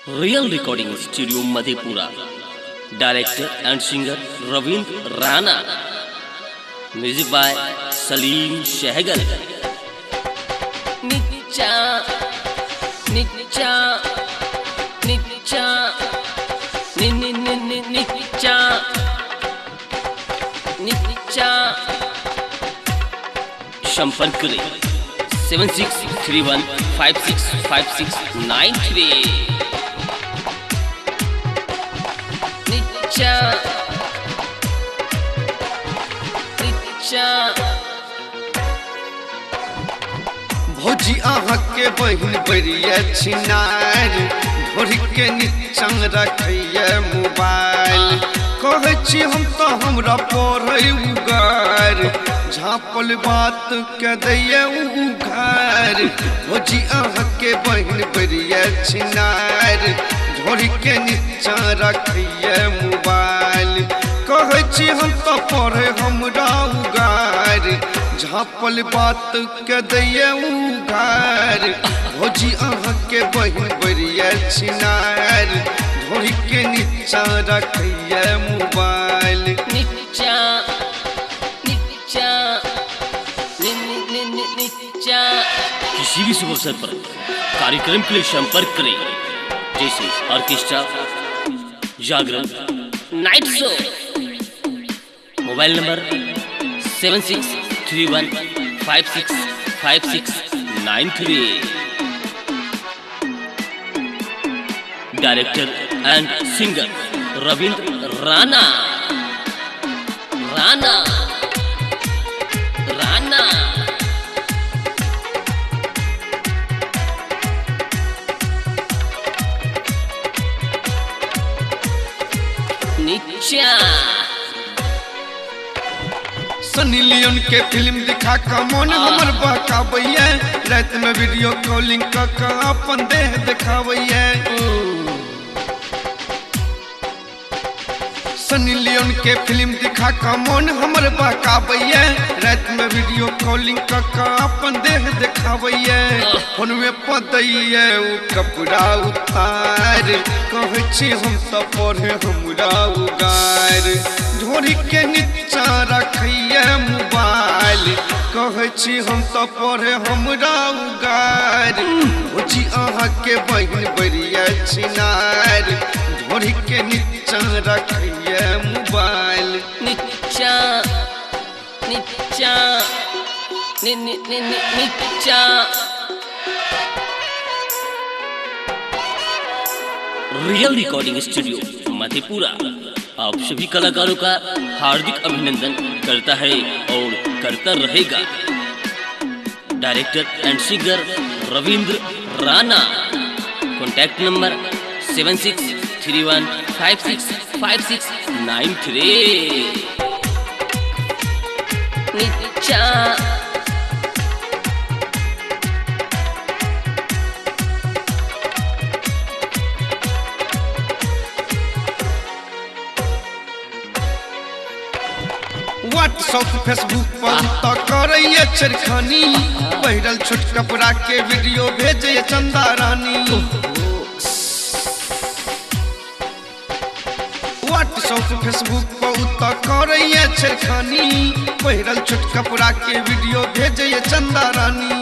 Real recording studio Madhepura. Director and singer Ravindra Rana. Music by Salim Sehgal. नीचा नीचा नीचा नी नी नी नी नीचा नीचा। संपर्क करें 7631565693। नीचा नीचा। भौजी अहाँ के बहिन बरिया छिनार, ढोरी के नीचा रखैया मोबाइल। कहै छी हम तो हमरा पढ़ै उगार, झाँपल बात के दैया उघार। भौजी अहाँ के बहिन बरिया छिनार, ढोरी के नीचा रखैया मोबाइल। कहै छी हम तो पढ़ै हमरा उगार, झाँपल बात के दैया उघार। भौजी अहाँ के बहिन बरिया छिनार, ढोरी के नीचा रखैया मोबाइल। नीचा नीचा नी नी नी नी नीचा। किसी भी शुभ अवसर पर कार्यक्रम के लिए संपर्क करें, जैसे orchestra, Jagran, night show. Mobile number 7631565693। Director and singer Ravindra Rana. Rana Rana. नीचा। सनी लियोन के फिल्म दिखा का मन हमर बहकाबैया, रात में वीडियो कॉलिंग क के अपन देह दिखाबैया। सनी लियोन के फिल्म दिखा का मन हमर बहकाबैया, रात में वीडियो कॉलिंग क के अपन देह दिखाबैया। फोनवे पर दैया उ कपड़ा उतार, कहै छी हम तो पढ़े हमरा उगार। ढोरी के नीचा रखैया मोबाइल, कहै छी हम तो पढ़े हमरा उगार। भौजी अहाँ के बहिन बरिया छिनार, ढोरी के नीचा रखैया मोबाइल। नीचा नीचा नी नी नी नी नीचा। रियल रिकॉर्डिंग स्टूडियो मधेपुरा आप सभी कलाकारों का हार्दिक अभिनंदन करता है और करता रहेगा। Director and singer Ravindra Rana. Contact number 7631565693। नीचा। व्हाट्सएप फेसबुक पर तो करैया छेड़खानी, पहिरल छोट कपड़ा के वीडियो भेजैया चंदा रानी। व्हाट्सएप फेसबुक पर तो करैया छेड़खानी, पहिरल छोट कपड़ा के वीडियो भेजैया चंदा रानी।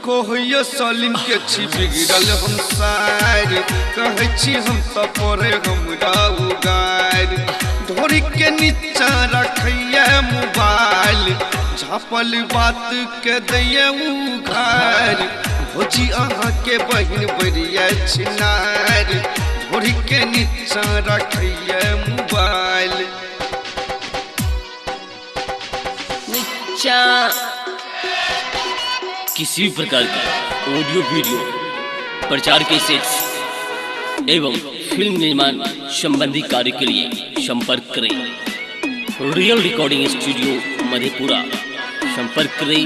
कहैया सलीम के छी बिगड़ल हम सार, कहै छी हम तो पढ़े हमरा उगार। ढोरी के नीचा रखैया मोबाइल, झाँपल बात के दैया उघार। भौजी अहाँ के बहिन बरिया छिनार, ढोरी के नीचा रखैया मोबाइल। नीचा। किसी भी प्रकार का ऑडियो वीडियो प्रचार के सेट्स एवं फिल्म निर्माण संबंधी कार्य के लिए संपर्क करें रियल रिकॉर्डिंग स्टूडियो मधेपुरा। संपर्क करें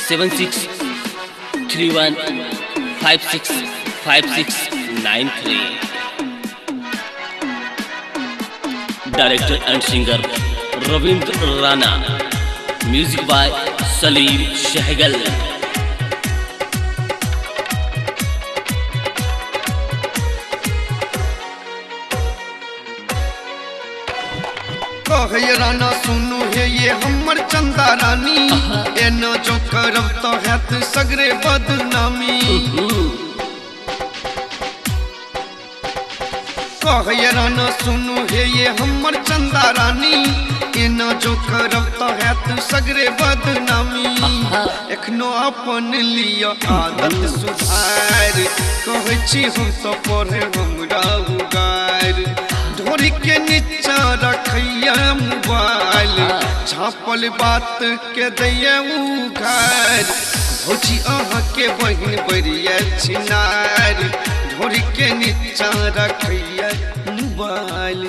7631565693। Director and singer Ravindra Rana. Music by Salim Sehgal. कहै राना सुनू हे ये हमर चंदा रानी, एना जो करब तो हैत सगरे बदनामी। कहै राना सुनू हे ये हमर चंदा रानी, एना जो करब तो हैत सगरे बदनामी। एखनो अपन लिअ आदत सुधार, कहै छी हम तो पढ़े हमरा उगार। ढोरी के नीचा रखैया मोबाइल, झाँपल बात के दैया उघार। भौजी अहाँ के बहिन बरिया छिनार, ढोरी के नीचा रखैया मोबाइल।